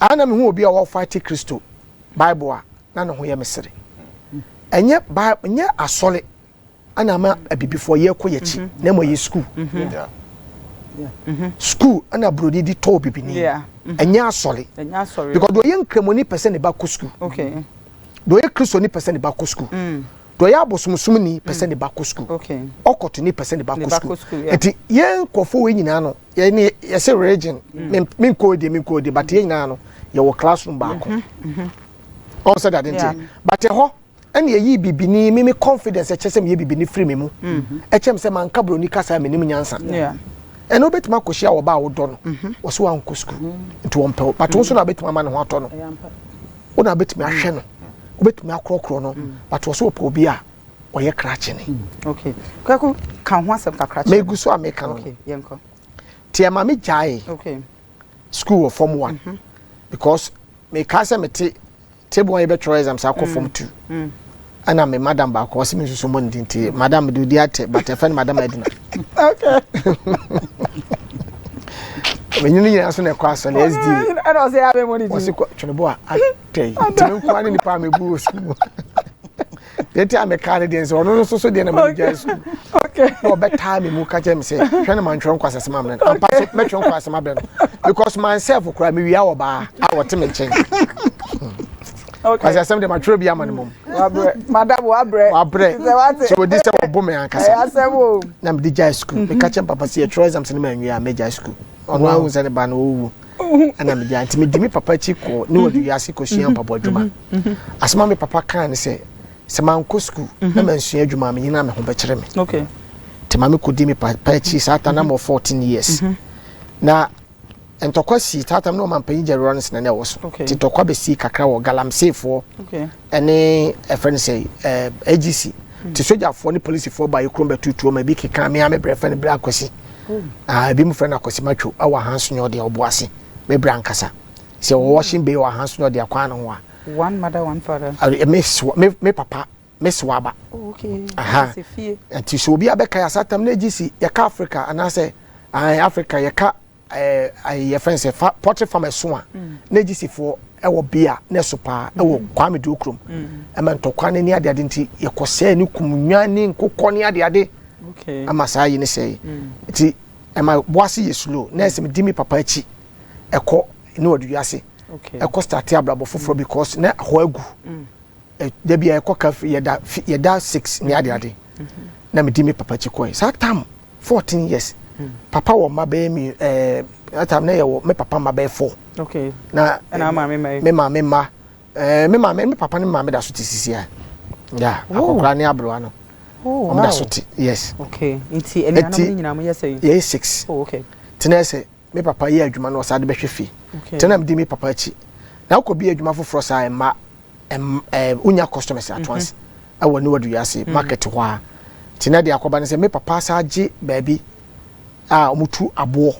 Ana mehu obi a wɔfight Kristo Bible a, na ne ho yɛ me sere. Ɛnyɛ Bible, nyɛ asɔre ana ama abibifoɔ yɛkɔ yɛkyi, na mmom ɛyɛ school. School ana buroni di tɔɔ bibini. Ɛnyɛ asɔre. Ɛnyɛ asɔre. Because deɛ ɔyɛ nkramoni pɛ sɛ ne ba kɔ school. Deɛ ɔyɛ kristoni pɛ sɛ ne ba kɔ school. Deɛ ɔyɛ abosomsomni pɛ sɛ ne ba kɔ school. Ɔkɔtoni pɛ sɛ ne ba Ne kɔ ba school. kɔ school, yeah. Nti yɛn nkɔfo wei nyinaa no, yɛn ne yɛsɛ religion, menkɔ deɛ, menkɔ deɛ, but yɛn nyinaa no yɛwɔ classroom baako. Ɔn sɛ dade nti, but ɛhɔ ɛna yɛyi bibini mimi confidence ɛkyɛ sɛ meyɛ bibini firi mi mu, ɛkyɛ m sɛ manka buroni kasa a menim nyansa. Ɛna wobɛtumi akɔhyia wɔ ba a wodɔ no, wɔ so wankɔ school nti wɔmpɛ wo, but wo nso na wobɛtumi ama ne ho atɔ no, wo na wobɛtumi ahwɛ no, wobɛtumi akorɔkorɔ no, but wɔ so wɔpɛ obi a ɔyɛ krakyene. Okay, Kwaku, ka ho asɛm kakra kyerɛ. Megu so a meka no. Okay, yɛnkɔ. Nti ɛma me gyae school wɔ form one because meka sɛ mete table one yɛbɛtwerɛ exams akɔ form two, ɛna me madam baako ɔsɛ me nsusu mmɔ ne din, nti madam de odi atɛ, but ɛfɛ no Madam Edna. Menyini nyinaa so na ɛkɔ asɔre SDA. Ɛna ɔsɛ yɛ abɛn mo ne wɔsi din. Kɔ twenebo a atɛ yi nti me nkoa ne nipa a mebu wɔ sukuu mu deɛ, nti a meka ne deɛ sɛ ɔno no nso so deɛ na mede gyae sukuu na ɔbɛtaa me mu ka kyerɛ me sɛ hwɛ no, mantwerɛ nkɔ asɛsɛm amena no ampa so mɛtwerɛ nkɔ asɛm abrɛ no because myself koraa mewia wɔ baa a wɔte me nkyɛn. Kwasi asɛm deɛ matwerɛ bi ama no mom. Wabrɛ, madam wabrɛ. Wabrɛ. Sɛ wate. Sɛ wɔdi sɛ wɔbo me ankasa. Ɛyɛ asɛm o. Na mede gyae sukuu. Meka kyerɛ papa sɛ yɛtwerɛ exams no manwie a, mɛgyae sukuu. Ɔno ahu sɛ ne ba no ɔwu ɛna megyae, nti medi me papa akyi kɔ ne wɔde wiase kɔsua mpaboa adwuma. Asɛm a me papa kaa ne sɛ mankɔ sukuu na mansua adwuma a, menyina me ho bɛkyerɛ me. Nti ma mekɔdi me papa akyi saa ta na mɔ 14 years na ntɔkwa sii saa tam na ɔma Jerry Rawlings na ne ɛwɔ so. Nti ntɔkwa bɛsii kakra wɔ galamseyfoɔ ɛne ɛfrɛ no sɛ AGC, nti sogyafoɔ ne polisifoɔ ba yɛ kurom bɛtutuo ma ebi keka me a mebrɛ fɛ no brɛ Akwasi. Ah, ebi mu frɛ no Akwasi Matwo ɛwɔ Ahanso nyɛ ɔdeɛ ɔbo ase mebrɛ ankasa sɛ ɔwɔ washing bay wɔ Ahanso nyɛ ɔde akwan no ho a. One mother, one father. Me sewa me papa me sewa aba. Oh, okay. Aha. Sɛ fie. Nti sɛ obi abɛka yɛ asatam na AGC yɛka Africa anaasɛ Africa yɛka yɛfrɛ no sɛ fa poultry farm ɛso a, na AGC foɔ ɛwɔ bea na ɛso paa ɛwɔ Kwame Duo kurom ɛma ntɔkwa ne ne adeade, nti yɛkɔ sɛɛ ne kum nwan ne nkokɔ ne adeade ama saa yi ne sɛɛ, nti ɛma boase yɛ slow na ɛsɛ medi me papa akyi ɛkɔ ne wɔde wiase ɛkɔ start abrabɔ foforɔ because na hɔ agu. Dabi a yɛkɔ ka yɛda yɛda 6 ne adeade na medi me papa akyi kɔɛ saa tam 14 years. Papa wɔ mma bɛyɛ mi that time na yɛwɔ me papa mma bɛyɛ four. Na ɛna maame ma yi. Me maame mma me maame, me papa ne me maame da so te sisi a ya. Oh. Akɔkora ne aberewa no ɔmo da so te, yes. Okay, nti anuanom Eti- no nyinaa mo yɛ sɛ? Yɛyɛ six. Nti na ɛsɛ me papa yɛ adwuma no ɔsaa de bɛhwɛ fie. Nti na mede me papa akyi na wokɔ bi adwuma foforɔ saa ɛma ɛm wonya customers at once ɛwɔ ne wadu wiase market hɔ a. Nti na de akɔba ne sɛ me papa saa gye baabi a ɔmotu aboɔ,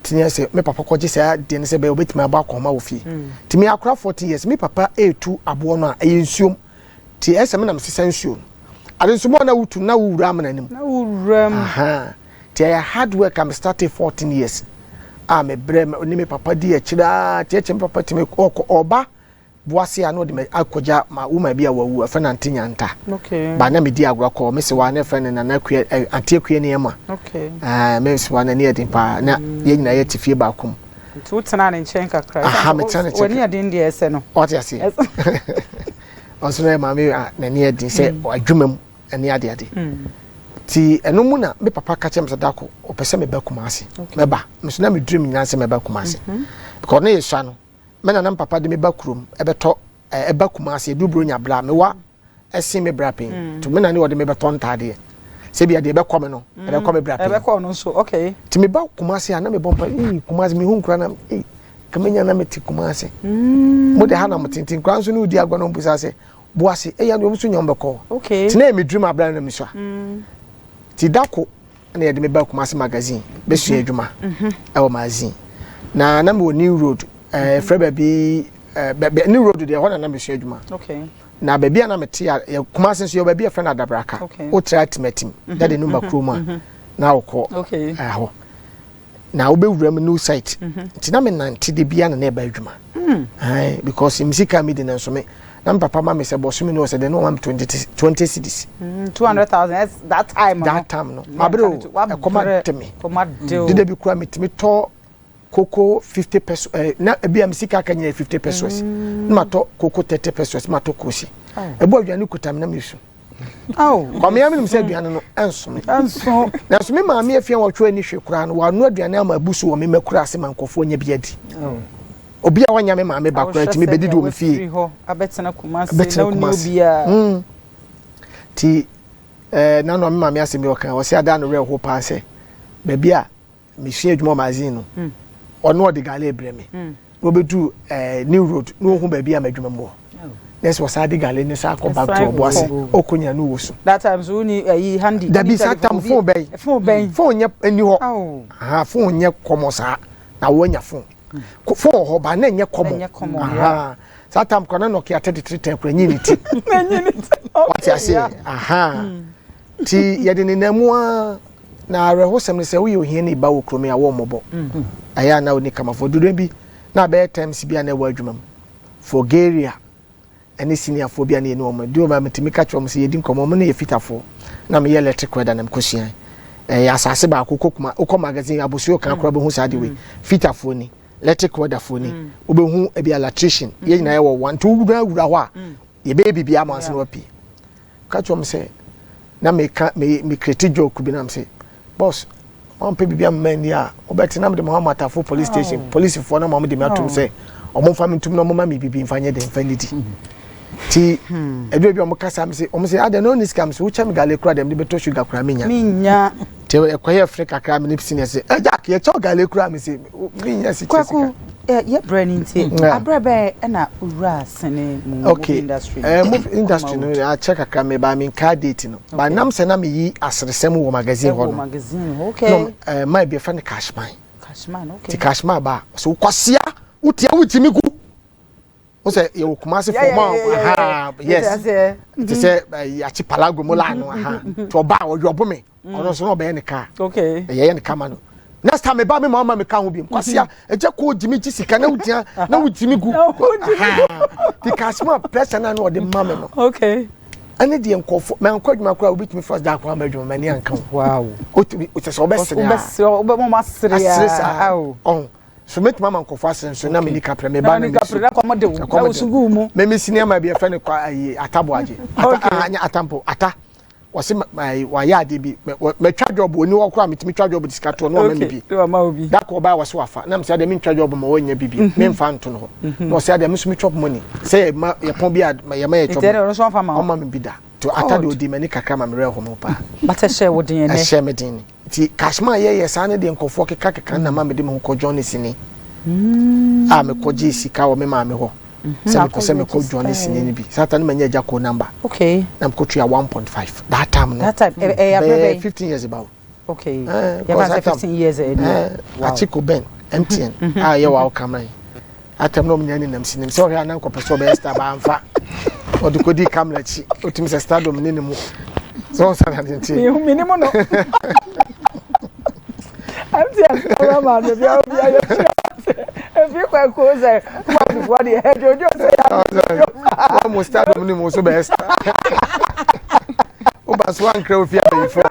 nti na sɛ me papa kɔgye saa deɛ no sɛ bɛyɛ obɛtumi abɔ akɔnma wɔ fie. Nti me akora 14 years, me papa ɛɛtu aboɔ no a ɛyɛ nsuom, nti ɛsɛ me na mesesa nsuo no ade nso mɔ na wotu na wowura amena anim. Na wowura mu. Aha, nti ɛyɛ hard work a me started 14 years a mebrɛ ne me papa di akyire a, nti ɛkyɛ me papa tumi ɔkɔ ɔba boase a na ɔde me akɔgya ma woman bi a wawu ɛfɛ Nante Nyanta. Ba na medi agorɔ kɔ me sewa ne fɛ no Nana Akua Ante Akua nneɛma. Ɛɛ, me sewa n'ani yɛ den paa na yɛn nyinaa yɛte fie baako mu. Nti wotena ne nkyɛn kakra. Aha, metena ne nkyɛn. W'ani yɛ den deɛ ɛsɛ no. Ɔte aseɛ, ɔnso na yɛ maame a n'ani yɛ den sɛ adwuma mu ɛne adeade. Nti ɛno mu na me papa ka kyerɛ me sɛ dako ɔpɛ sɛ meba Kumase. Mɛba me so na me dream nyinaa sɛ mɛba Kumase because ne yɛ sua no me nana papa de me ba kurom ɛbɛtɔ ɛba Kumase edu Buronya bra mewa ɛsen me bra pɛn nti me nane wɔde me bɛtɔ ntaadeɛ sɛ bia deɛ ɛbɛkɔ me no ɛbɛkɔ me bra pɛn. Ɛbɛkɔ no nso, okay. Nti meba Kumase a na mebɔ mpa ee Kumase mehu nkura na ee kamenya na mete Kumase mo de ha na mo tenten nkura nso ne wodi agorɔ na ɔmbusa sɛ boase ɛyɛ no ɔmo nso nya ɔmo bɛkɔ. Nti na yɛ me dream abra na me sua, nti dako na yɛde me ba Kumase Magazine bɛsua adwuma ɛwɔ magazine na mewɔ New Road frɛ baabi baabi New Road deɛ, ɛhɔ na mesua adwuma. Na baabi a na mete a yɛ Kumase nso yɛ baabi a yɛfrɛ no Adabraka. Wotra Atimatim dade no mba kurom a na wokɔ ɛhɔ na wobɛwura mu new site, nti na menante de bia na ɛba adwuma. Ae, because me sika a medi no nso me na me papa ma me sɛ bɔsome no ɔsɛ dɛ na ɔma me 20 20 cedis. 200,000 that time no. That time no. Mabere o, ɛkɔm ade me. Deda bi kura metumi tɔ koko 50 pesos eh, na ebi a me sika aka nyina 50 pesos. Na matɔ koko 30 pesos, matɔ kosi. Ebu aduane kuta me na mesu. Kwame ya menim sɛ aduane no ɛnso me. Nanso me maame afia wɔtwe ani hwe koraa no wano aduane ama abu so wɔ me makura ase ma nkurɔfoɔ nya bi adi. Obi a wanya me maame ba koraa tumi bɛdidi wɔ me fie. Abɛtena Kumase. Ti eh, na no me maame asɛm bi ɔka ɔsɛ ada no werɛ ho paa sɛ baabi a mesua adwuma wɔ magazine no ɔno ɔde gale brɛ me na ɔbɛdu eh, new road na ɔhu baabi a m'adwuma mu wɔ na ɛsɛ ɔsan de gale ne saa kɔ back to ɔbo ase ɔkɔ nya no wɔ so. That time so ni ayi handy. Dabi saa tam phone bɛyi. Phone bɛyi. Phone nyɛ ɛni hɔ. Aha phone nyɛ kɔmɔ saa na wɔnya phone. Phone wɔ hɔ ba na nyɛ kɔmɔ. Saa tam kɔ na Nokia 3310 kura nyi ne ti. Wate ase aha. Ti yɛde ne nan mu a na awerɛhosɛm ne sɛ woyɛ ohiani ba wɔ kurom a wɔmmɔbɔ. Ɛyɛ a na ɔni kamafoɔ dodoɔ bi na abɛyɛ times bi a na ɛwɔ adwuma mu. Bulgaria ɛne seniorfoɔ bi a na yɛne wɔn di wɔn a metumi ka kyerɛ wɔn sɛ yɛdi nkɔmmɔ wɔn ne yɛ fitafoɔ na meyɛ electric welder na mekɔsua ɛyɛ asase baako kɔ kuma wokɔ magazine abosuo kan koraa bɛhu saa de wei fitafoɔ ni, electric welderfoɔ ni, wobɛhu ebi electrician yɛn nyinaa yɛwɔ wɔn nti wowura wura hɔ a yɛbɛyɛ biribi ama ansa na wapie. Ka kyerɛ wɔn sɛ na meka me me create joke bi na m sɛ boss wɔn mpɛ biribi ama ni a wɔbɛte na mede mo ama atafo police station polisifoɔ na mo de me atum sɛ ɔmo nfa mi ntum na ɔmo ma mi bibi nfa nyɛ de nfa nidi ti ɛduro bi a ɔmo kasa mi sɛ ɔmo sɛ adan na ɔni sika mi sɛ wokyɛ mi gale kura dɛm de bɛtɔ sugar kura mi nya. Mi nya. Te ɛkɔyɛ fere kakra mi ne senior sɛ ɛ Jack yɛ kyɛw gale kura mi sɛ mi nya si kyɛ sika. Kwaku yɛ brɛ ni nti abrɛ bɛn ɛna owura sene mu movie industry. Okay, movie industry no akyɛ kakra mi ba mi nka date no ba nam sɛ na mi yi aseresɛm wɔ magazine hɔ no. Ɛwɔ magazine hɔ, okay. No maa bi yɛfrɛ no Cashman. Cashman, okay. Ti Cashman ba so kwasia wotia wotimi gu wo sɛ yɛwɔ Kumase fo ma aha yes te sɛ akyi palago mu line no aha nti ɔba a ɔyɔbo me ɔno nso na ɔbɛyɛ ne kaa ɛyɛ ne kama no next time meba me ma ɔma me ka ho biom kwasia ɛgya kɔ gyimi gye sika na wotia na wotimi gu ti Cashman pressure na na ɔde ma me no okay ɛne deɛ nkɔfo mɛ nkɔ adwuma koraa obi tumi first da akɔ ama adwuma mɛ ne anka ho wow otumi sɛ sɛ ɔbɛsere a ɔbɛmɔ asere asere saa ɔho so mɛtumi ama nkɔfo asere nso na meni kaprɛ me ba na mi su na kɔmɔ de wo na wosu gu mu mɛ mi sini ama bi ɛfɛ ne kɔ ayi ataboagye ata atampo ata wɔsi wayɛ adeɛ bi mɛtwa job oni hɔ koraa metumi twa job de sika toɔ na ɔma mi bi dako ɔbaa wɔsi wafa na mesɛ adeɛ mi ntwa job ma wɔnyɛ bibi mi nfa nto no hɔ na ɔsɛ adeɛ mi nso mi chop money sɛ yɛ ma yɛ pɔn bi a yɛ ma yɛ chop ɔma mi bi da to ata de odi m'ani kakra ma mi rɛ hɔ paa. Bata hyɛ wo den ɛnɛ ɛhyɛ mi den nti Cashman yɛ yɛ saa ne deɛ nkɔfoɔ keka keka na ma mi de mi ho kɔ John Sini a mi kɔ gye sika wɔ mi maame hɔ sɛ mekɔ sɛ mekɔ join sini no bi saa time no manya agya ko number. Okay. Na mekɔ tua 1.5 that time no. That time ɛyɛ 15 years about. Okay. Yɛfa sɛ 15 years ɛni. Achiko Ben MTN a yɛ wɔ camera yi atam na ɔmo nyɛ ne nam sinim sɛ ɔhwɛ anan kɔpɛ sɛ ɔbɛyɛ star ba anfa ɔde kɔdi camera akyi otumi sɛ stardom ne ne mu sɛ ɔnsa na ne nti. Mi ni mu no. MTN camera man bi a obi ayɛ kyerɛ efi kɔ ɛkɔ sɛ wɔn deɛ ɛdwoodwo sɛ yɛ. Wɔn mo stardom ne mu nso bɛyɛ star. Woba so ankra ofi abayifo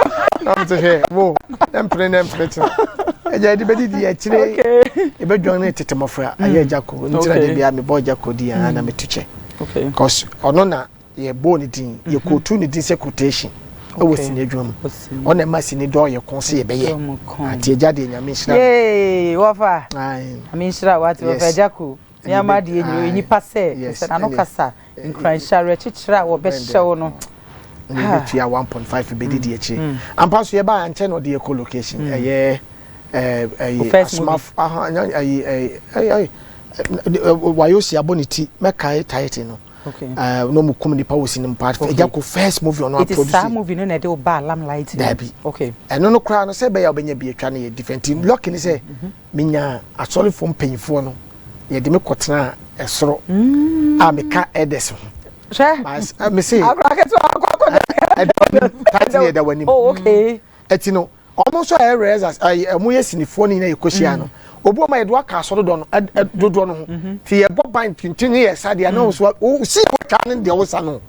na mo te hwɛ wo mpene na mpene kyerɛ ɛgya yɛde bɛdidi akyire yɛbɛdwan ne tete mmɔfra ayɛ agya ko ntina de bia mebɔ agya ko di a na meto kyɛ because ɔno na yɛbɔɔ ne din yɛkɔtu ne din sɛ quotation ɛwɔ sini adwuma mu ɔna ɛma sini dɔ yɛ kɔn sɛ yɛbɛyɛ ati agya deɛ Nyame nhyira. Yee wɔfa Nyame nhyira wate wɔfa agya ko nneɛma deɛ nyina nipa sɛ sɛ n'ano kasa nkuranhyɛ awerɛkyekyerɛ a wɔbɛhyɛ wo no. Ne bɛtua 1.5 bɛdidi akyire ampa so yɛbaa ankyɛ na ɔde yɛkɔ location ɛyɛ ɛyɛ asomafo aha ɛyɛ ɛyɛ wayosi abɔ ne ti mɛkae title no na ɔmo kum nipa wɔ sinima part ɛgya ko first movie ɔno aproduce. Saa movie no na ɛde ɔbaa limelight. Dabi ɛno no koraa no sɛ ɛbɛyɛ a ɔbɛnya bi atwa no yɛ different mm. Lucky ne sɛ menya asɔrefoɔ mpanyinfoɔ no yɛde me kɔtena ɛsoro a meka elders ho. Hwɛ mese akora ketewa akɔ akɔ ɛda w'anim title yɛ ɛda w'anim. Oh, okay. Ɛti no ɔmo nso a ɛyɛ rehearsals ɛyɛ ɔmo yɛ sinifoɔ no nyinaa yɛ kɔhyia no. Obi wɔ ma yɛde waka asɔre dɔ no dodoɔ no ho. Ti yɛbɔ ban tintin ne yɛ sa deɛ na wo so si a wotwa ne deɛ wosa no.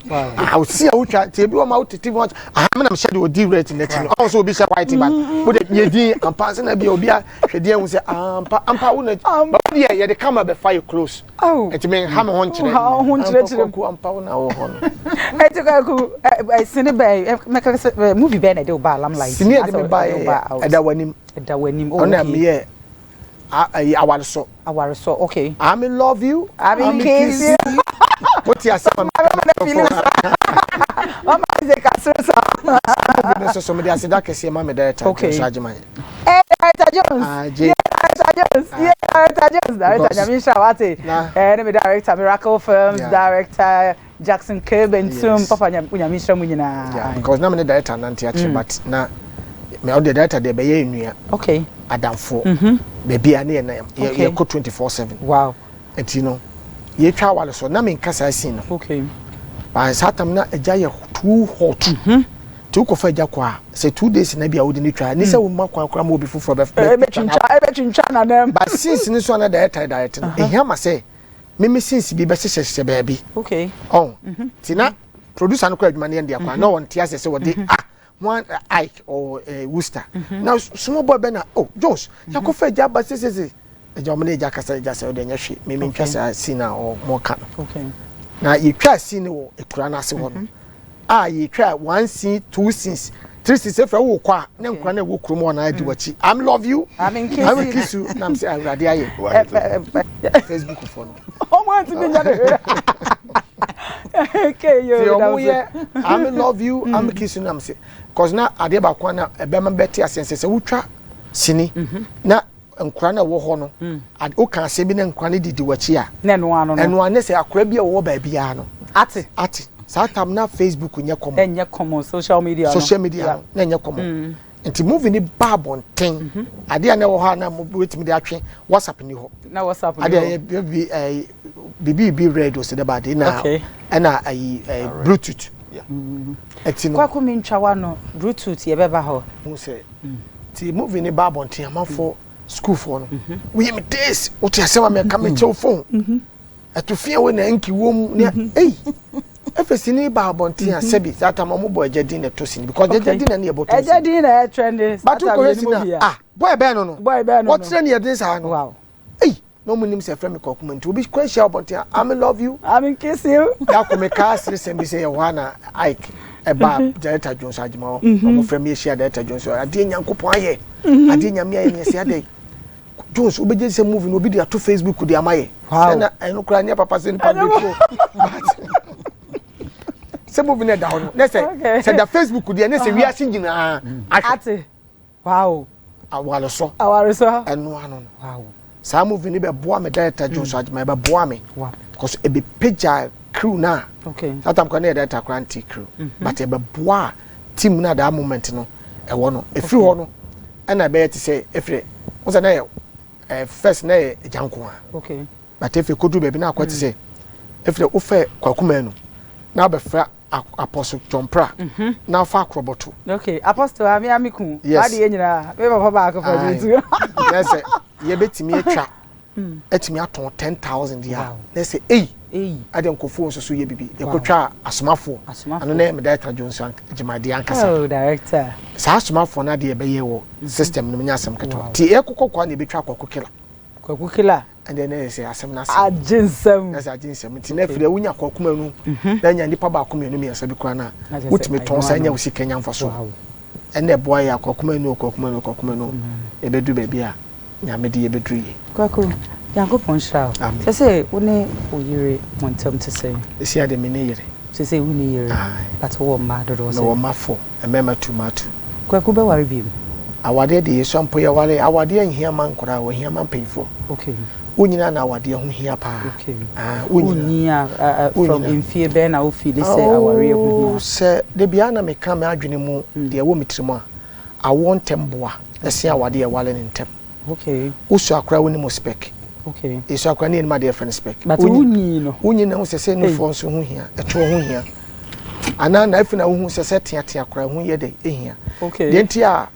Ah, osi a wotwa nti ebi wɔ ma wotete mu aha me na mehyɛ deɛ odi red n'akyi no. Ɔwɔ sɛ obi hyɛ white ba. Wo de yɛ din ampa sɛ na bi obi a hwɛ deɛ hu sɛ ampa ampa wo na ba wo deɛ yɛde camera bɛfa yɛ close. Nti me nha me ho nkyerɛ. Ho nkyerɛkyerɛ. Kwaku ampa wo na wɔ hɔ no. Eti Kwaku sini bɛn mɛka sɛ movie bɛn na ɛde wo baa limelight. Sini ɛde me baa yɛ ɛda w'anim. Ɛda w'anim. Oh, okay. Ɔna meyɛ awaresɔ. Awaresɔ, okay. I'm in love you. I'm in kiss you. Wote asɛm a meka Mama Isaac asere sa. Movie no soso mede aseda kɛseɛ ma me director okay. Jones Agyeman. Hey, director Jones. J. Yeah, director Jones. Yeah, director Jones. Director Nyame nhyira wate. Eh, ne me director Miracle Films, yeah. Director Jackson K Bentum. Yes. Papa Nyame nhyira mu nyinaa. Yeah, because na me ne director nante akyɛ but na me ɔde director de ɛbɛyɛ nnua. Okay. Adamfo. Baabi a ne yɛ na yɛ kɔ 24/7. Wow. Nti no yɛtwa awale so na menka saa scene no. Okay. But saa tam na agya yɛ too hot. Nti wokɔfa agya kɔ a sɛ 2 days na bi a wode ne twa ne sɛ woma kwan koraa ma obi foforɔ bɛtwintwa nanam. But scenes no so a na director direct no ɛhia ma sɛ meme scenes bi bɛhyehyɛhyehyɛ baabi. Okay. Ɔn nti na producer no kɔ adwuma no yɛ ndeɛ kwan na ɔnte aseɛ sɛ wɔde ah one Ike or Worcester na small boy bɛ na, oh, Jones yakɔfa agya aba sesese agya ɔmo ne agya kasa agya sɛ ɔde ɛnyɛ hwee meme ntwa saa scene a ɔmo ka no. Na yɛtwa scene wɔ ekura no ase hɔ no a yɛtwa one scene, two scenes, three scenes, efra wo kɔ a ne nkura na ɛwɔ kurom hɔ na adi w'akyi, "I'm love you, I'm I'm kiss you," na m sɛ Awurade ayɛ Facebook fo no. Ɔmo antumi nya ne hwɛ. Okay, yo. Ti ɔmo yɛ "I'm love you, I'm kiss you" na m sɛ cause na adeɛ baako a na ɛbɛma bɛte aseɛ sɛ wotwa sini na nkura na ɛwɔ hɔ no, woka asɛm bi na nkura no didi w'akyi a, Na ɛno ano no. Ɛno ano sɛ akora bi a wɔwɔ baabiara no ate. Ate. Saa tam na Facebook nyɛ common. Ɛnyɛ common, social media no. Social media no na ɛnyɛ common. Nti movie ni ba abɔnten, adeɛ a na ɛwɔ hɔ a na mo wetumi de atwe, WhatsApp ni hɔ. Na WhatsApp ni adeɛ hɔ. Yɛ bi ɛɛ bibi bi radio sɛ dɛba ade na ɛna ayi Bluetooth ɛti no. Kwaku, mi ntwa wa no, Bluetooth yɛbɛba hɔ. Hu sɛ ti movie ni ba abɔnten, amanfoɔ sukuufoɔ no woyɛ me days, wote asɛm a mɛka mekyɛw phone ɛto fia wo na nki wɔ mu ne ei efe sini ba abɔnten a sɛbi saa tam ɔmo bɔ Agya din na ɛtɔ sini because Agya din na ne yɛ bɔ tɔ Ɛgya sini. Din na ɛ trend. But wokɔhwɛ sini a, ah, boy bɛn no Boy bɛn no. Wɔkyerɛ ne yɛ den saa no. Ei, na ɔmo nim sɛ ɛfrɛ me Kwaku ma nti obi kɔ ahyia abɔnten a, "I'm love you." I'm kiss you. Dako me kaa sere sɛm bi sɛ yɛwɔ hɔ a na Ike ɛba director Jones Agyema hɔ na ɔmo frɛ me ahyia director Jones, adeɛ Nyankopɔn ayɛ, adeɛ Nyame ayɛ ne yɛsɛ adɛ Jones wobɛgye sɛ movie no obi de ato Facebook de ama yɛ. Sɛ na ɛno koraa nyɛ papa sɛ nipa bi to, but sɛ movie no ɛda hɔ no ne sɛ sɛ da Facebook deɛ ne sɛ wiase nyinaa ahwɛ. Ate. Wow. Awaresɔ. Awaresɔ. Ɛno ano no saa movie no bɛboa me director Jones Agyema, ɛbɛboa me because ɛbɛpagya crew no a saa time koraa ne yɛ director koraa nte crew, but ɛbɛboa team no a that moment no ɛwɔ no ɛfiri hɔ no ɛna ɛbɛyɛ te sɛ ɛfiri wo sɛ na yɛ first na yɛ agya nko a but ɛfiri kɔduru baabi na akɔ te sɛ ɛfiri wofɛ Kwaku Manu na wabɛfra Apostle John Pra na afa akorɔbɔto. Okay, Apostle Ami Amiku. Yes. Ade yɛ nyinaa. Me papa baako pɛ tu. Na sɛ yɛbɛtumi atwa atumi atɔn 10,000 deɛ a na sɛ ei Ei. ade nkɔfoɔ nso so yɛ bibi yɛkɔtwa asomafoɔ. Asomafoɔ. Ano na yɛ me director Jones Agyeman ankasa. Oh, director. Saa asomafoɔ no adeɛ ɛbɛyɛ wɔ system no mu nyɛ asɛm ketewa nti yɛkokɔ kɔ a na yɛbɛtwa Kwaku Killer. Kwaku Killer. Ɛnɛ na yɛ sɛ asɛm no asɛm. Agye nsɛm. Na sɛ agye nsɛm nti na afiri a wonya Kwaku Manu na anya nipa baako, mmienu, mmiɛnsa bi koraa no a wotumi tɔn saa nya wo sika nya mfa so ɛnna ɛboa yɛ Kwaku Manu, Kwaku Manu, Kwaku Manu ɛbɛduru baabi a Nyame de yɛbɛduru yie. Kwaku, Nyankopɔn nhyira wo. Amen. Sɛ wo ne wo yere mo ntam te sɛ? Ɛsi ade me ne yere. Sɛ wo ne yere. Aye. But wowɔ mma dodoɔ sɛ? Mewɔ mma four, mmarima two, mmaa two. Kwaku, bɛware bio? Awadeɛ deɛ yɛsua mpo yɛware, awadeɛ nhia ma nkwadaa, wɔhia ma mpanyinfoɔ. Wonyina na awadeɛ ho hia paa. Ah, wonyina. Wonyi a from Wonyina. mfie bɛn na wo feel sɛ awareɛ ho Oh, hia? Sɛ de bia na meka me adwene mu deɛ ɛwɔ me tirim a, awoɔ ntɛm boa ɛsen awadeɛ ɛwale ne ntɛm. Wosua akora wonim wo spec. Yɛsua akora ne yɛnim adeɛ yɛfrɛ no spec. But wonyi no. Wonyi na wo sɛ nufoɔ nso ho hia, ɛtoɔ ho hia anaa na afi na wohu sɛ teatea koraa ho yɛ dɛ ɛhia. Deɛ nti a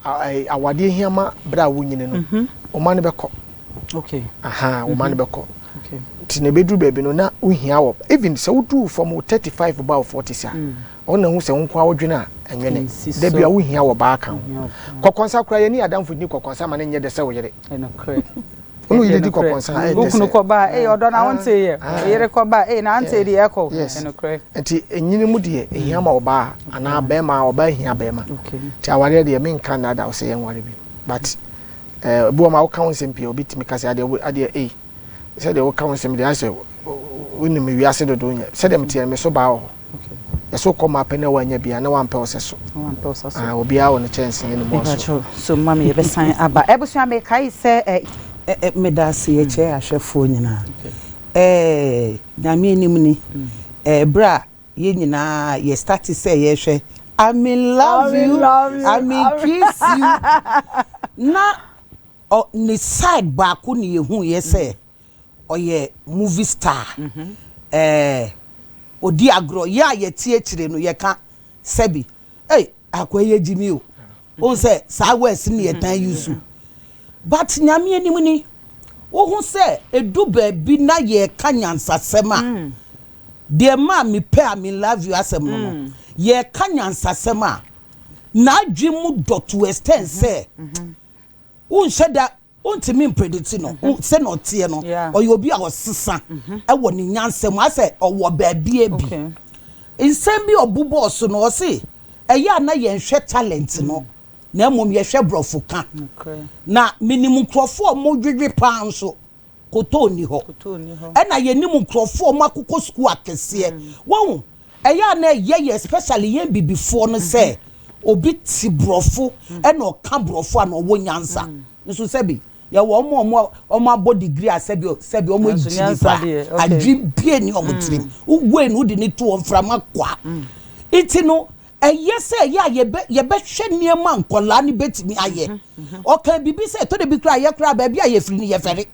awadeɛ hia ma berɛ a wonyini no. Ɔma no bɛkɔ. Aha, ɔma no bɛkɔ. Nti na ɛbɛduru baabi no na wohia wɔ, even sɛ woduru fam wo 35 ba wo 40 sa, ɔna hu sɛ wo nko a wodwene a ɛnwene. Da bi a wohia wɔ baa ka ho. Kɔkɔnsa koraa yɛne adamfo ni kɔkɔnsa ma no nyɛ dɛ sɛ wo yere. Wo ne wo yere di kɔkɔnsa a ɛyɛ dɛ sɛ. Wo kunu kɔba a, ei ɔdɔ na wonte yɛ. Wo yere kɔba a, ei na ante deɛ ɛkɔ. Yes. Nti ɛnyini mu deɛ ɛhia ma ɔbaa anaa bɛrima, ɔbaa hia bɛrima. Nti awareɛ deɛ menka nnaadaa wo sɛ yɛnware bi. But ebi wɔ ma woka wo nsɛm pii a obi tumi ka sɛ adeɛ adeɛ ei sɛdeɛ woka wo nsɛm deɛ ayɛ sɛ wonim wiase dodo nyɛ sɛdeɛ meteɛ no me so baa wɔ hɔ. Yɛsɛ wokɔ ma pɛ na woanya bi a na wampɛ wo sɛ so. Ah, obiara wɔ ne kyɛnse ne ne mu ɔso. So ma me yɛbɛsan aba. Abusua mekae sɛ ɛ. Meda ase yɛkyerɛ ahwɛfoɔ nyinaa. Ɛɛ Nyame anim ni, ɛɛ berɛ a yɛn nyinaa yɛ start sɛ yɛhwɛ I'm in love you, I'm in kiss you na ɔ ne side baako ne yɛhu yɛ sɛ ɔyɛ movie star. Odi agorɔ, yɛ a yɛte akyire no yɛka sɛbi, ei akɔ yɛ gyimi o, wohu sɛ saa words ne yɛtan use, but Nyame anim ni, wohu sɛ edu baabi na yɛka nyansasɛm a, deɛ maa mepɛ a me love you asɛm no, yɛka nyansasɛm a, n'adwe mu dɔ to extent sɛ wonhyɛ da wontumi mpredict no sɛ na ɔteɛ no. Ɔyɛ obi a ɔsesa ɛwɔ ne nyansɛm asɛ ɔwɔ baabi bi nsɛm bi ɔbobɔɔ so no, ɔse ɛyɛ a na yɛnhwɛ talent no na mmom yɛhwɛ borɔfo ka. Na menim nkurɔfoɔ a ɔmo paa nso koto ni hɔ, ɛna yɛnim nkurɔfoɔ a ɔmo akokɔ sukuu akɛseɛ wɔn. Ɛyɛ a na ɛyɛ yɛ, especially yɛn bibifoɔ no, sɛ obi te borɔfo ɛna ɔka borɔfo a na ɔwɔ nyansa nso. Sɛbi, yɛwɔ ɔmo abɔ degree a sɛbi sɛbi ɔmo egyi nipa adwi bie ni ɔmo tirim wue no wode ne to wɔn mframa kwa. Nti no ɛyɛ sɛ ɛyɛ a yɛbɛhwɛ nneɛma nkɔlaa no bɛtumi ayɛ. Ɔka biribi sɛ ɛtɔ de bi kora yɛ kora baabi a yɛfiri no yɛfɛre,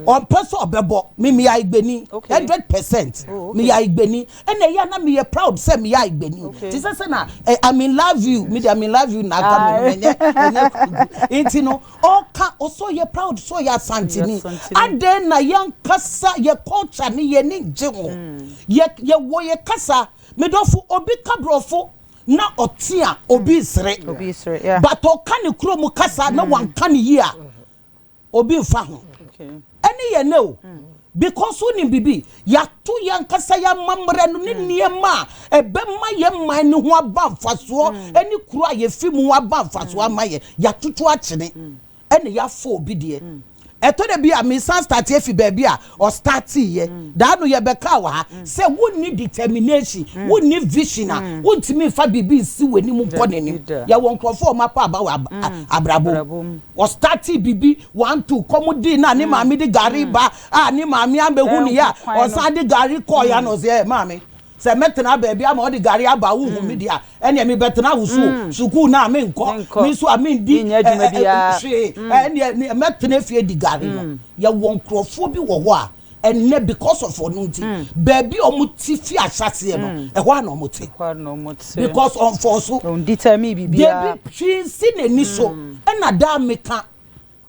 ɔmpɛ sɛ ɔbɛbɔ me. Meyɛ Ayigbeni 100%. Meyɛ Ayigbeni ɛna ɛyɛ a na meyɛ proud sɛ meyɛ Ayigbeni. Te sɛ na I'm in love you, me de I'm in love you na aka me no, ɛnyɛ. Nti no ɔka ɔsɛ ɔyɛ proud sɛ ɔyɛ Asanteni. Adan na yɛn kasa, yɛ culture ne yɛ ne gye ho, yɛ yɛwɔ yɛ kasa. Medɔfo, obi ka borɔfo na ɔte a obi sere, but ɔka ne kurom kasa na wanka ne yie a obi nfa ho. Ɛne yɛ ne o, because wonim bibi yàtò yɛn kasa, yɛn amammerɛ no ne nneɛma a ɛbɛma yɛn man no ho aba mfasoɔ, ɛne kuro a yɛfi mu ho aba mfasoɔ ama yɛn, yàtoto akyene ɛne yɛafɔ obi deɛ. Ɛtɔ da bi a mesan start efi baabi a ɔstart yɛ daa no. Yɛbɛka wɔ ha sɛ wonni determination, wonni vision a, wontumi nfa biribi nsi w'anim nkɔ n'anim. Yɛwɔ nkurɔfoɔ a wɔn apɔ aba wɔ abrabɔ mu. Ɔstart biribi one two kɔm di na ne maame de gari ba a ne maame abɛhu ne yɛ a, ɔsan de gari kɔɔ ya na ɔsɛ ɛ maame sɛ mɛtena baabi ama ɔde gari aba wohu mi deɛ, ɛnna mi bɛtena wo so sukuu na mi nkɔ mi nso a mi ndi hwee, ɛnna mɛtena fie di gari no. Yɛwɔ nkurɔfoɔ bi wɔ hɔ a ɛnɛ because of ɔno nti baabi a wɔn ti fi ahyɛseɛ no, ɛhɔ a na wɔn te because ɔnfɔ so deebi hwee nsi n'ani so. Ɛna daa meka,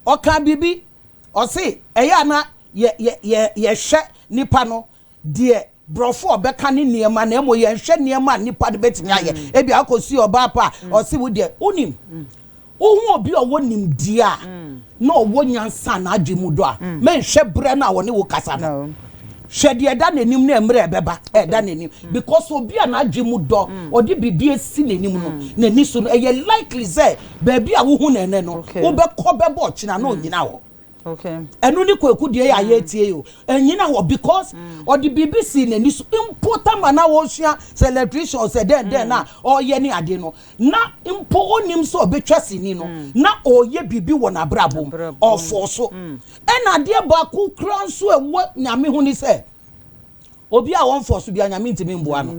ɔka biribi, ɔse ɛyɛ ana yɛ yɛ yɛ yɛhwɛ nipa no deɛ borɔfo a ɔbɛka ne nneɛma na emo yɛnhwɛ nneɛma a nipa no bɛtumi ayɛ. Ebi akɔsi ɔbaa pa a ɔsi wo deɛ wonim wohu obi a ɔwɔ nimdeɛ a na ɔwɔ nyansa na adwe mu dɔ a, mɛnhwɛ berɛ no a ɔne wo kasa no, hwɛ deɛ ɛda n'anim na mmerɛ ɛbɛba ɛda n'anim, because obi a n'adwe mu dɔ ɔde biribi esi n'anim no n'ani so no, ɛyɛ likely sɛ baabi a wohu n'ɛnɛ no wobɛkɔ bɛbɔ ɔkyena na onyina hɔ. Ɛno ne Kwaku deɛ yɛ a yɛtie yi o, ɛnyina hɔ because ɔde biribi si n'ani so mpo tama na wɔresua sɛ electrician sɛ dɛn dɛn na ɔreyɛ ne ade no, na mpo onim sɛ ɔbɛtwa sini no na ɔreyɛ biribi wɔ n'abrabɔ mu ɔfɔ so. Ɛna adeɛ baako kura nso ɛwɔ Nyame ho ne sɛ obi a wɔmfɔ so bia, Nyame ntumi mboa no.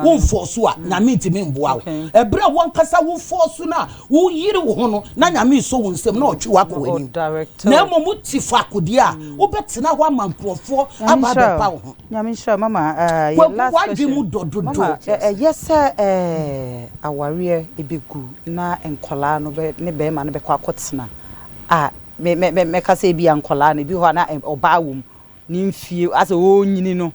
Womfɔ so a, Nyame ntumi mboa wo. Ɛberɛ a wɔnkasa wofɔ so no a woyere wo ho no na Nyame so wo nsɛm na ɔtwe wakɔ w'anim, na mmom wote faako deɛ a wobɛtena hɔ ama nkurɔfoɔ aba abɛpa wo ho. Nyame nhyira mama. Kwaku, wadwe mu dɔ dodo. Mama, ɛyɛ sɛ awareɛ ɛbɛgu na nkɔlaa no ne bɛrima no bɛkɔ akɔtena a. Me me me mɛka sɛ ebi a nkɔlaa no ebi hɔ a na ɔbaa wɔ mu ne mfie asɛ ɔrenyini no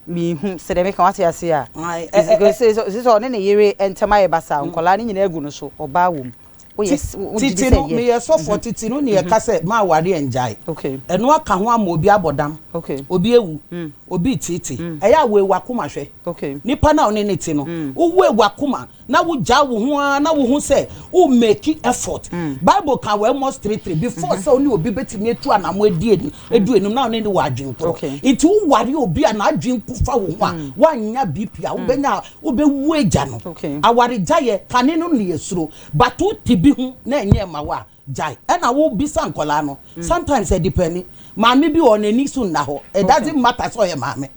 mehu sɛ deɛ meka wate ase a sɛ ɔne ne yere ntɛm ayɛ basaa, nkɔlaa no nyinaa agu no so, ɔbaa wɔ mu. Woyɛ wogye di Tete sɛ no yɛ meyɛ sɔfoɔ, tete no ne yɛka sɛ ma aware ngyae. Ɛno aka ho ama obi abɔ dam, obi ewu, obi tete. Ɛyɛ a wo ewu akoma hwɛ nipa na ɔne ne te no, wowu ewu akoma na wogya wo ho ara na wo ho sɛ wo make effort. Bible ka wɔ Amos 3:3 before sɛ wo ne obi bɛtumi atu anamo edi edu enum na ɔne ne wɔ adwene korɔ. Nti woware obi a n'adwene ko fa wo ho a, woanya BP a wobɛnya, wobɛwu agya no. Awaregyaeɛ kane no ne yɛ suro, but wote bi ho na ɛnyɛ ma wo a, gyae. Ɛna wobisa nkɔlaa no, sometimes ɛdepend. Maame bi wɔ n'ani so nna hɔ, it doesn't matter sɛ ɔyɛ maame,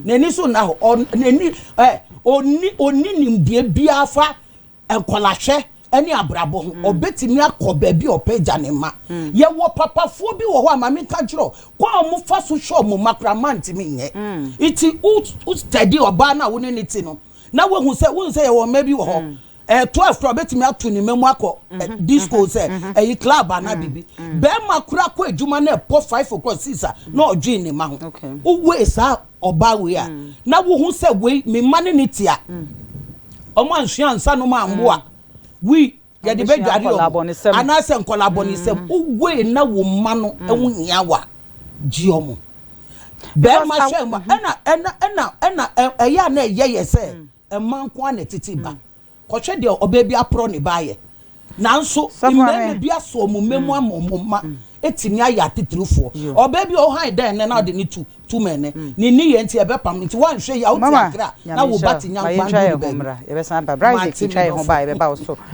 n'ani so nna hɔ, ɔ n'ani ɛ ɔni nimdeɛ biara fa nkɔlahwɛ ɛne abrabɔ ho. Ɔbɛtumi akɔ baabi a ɔpɛ gya ne mma. Yɛwɔ papafoɔ bi wɔ hɔ a, maame nka kyerɛ kwan a wɔfa so hwɛ ɔmo mma koraa mma ntumi nyɛ. Nti wo study ɔbaa no a wo ne ne te no na wohu sɛ wohu sɛ yɛwɔ mma bi wɔ hɔ 12 koraa ɔbɛtumi ato ne mma mu akɔ disco sɛ ɛyi club anaa bibi. Bɛrima koraa kɔ adwuma na ɛpɔ 5 o'clock, 6 a na ɔdwen ne ma ho. Wowe saa ɔbaa wei a na wohu sɛ wei me mma ne ne te a, ɔmo ansua nsa nom amboa wi yɛde bɛdware ɔmo anaasɛ nkɔla abɔnesɛm. Wowe na wo mma no ɛho hia wa gye ɔmo bɛrima hwɛ ma ɛna ɛyɛ a na ɛyɛ yɛ sɛ ɛma nko a na ɛtete ba kɔhwɛ deɛ ɔbaa bi aporɔ ne ba yɛ, nanso mmarima bi asɔ ɔmo mma mu ama ɔmo mma etimi ayɛ atitirifoɔ. Ɔbaa bi a ɔhan dan nɛ na ɔde ne tu mɛ nɛ ne ni yɛ nti ɛbɛpam nti wanhwɛ yi a wote akra na wo ba te nya nkwan duru baabi. Yɛbɛsan ba. Bra Isaac, twa yɛ ho ba, yɛbɛba wo so.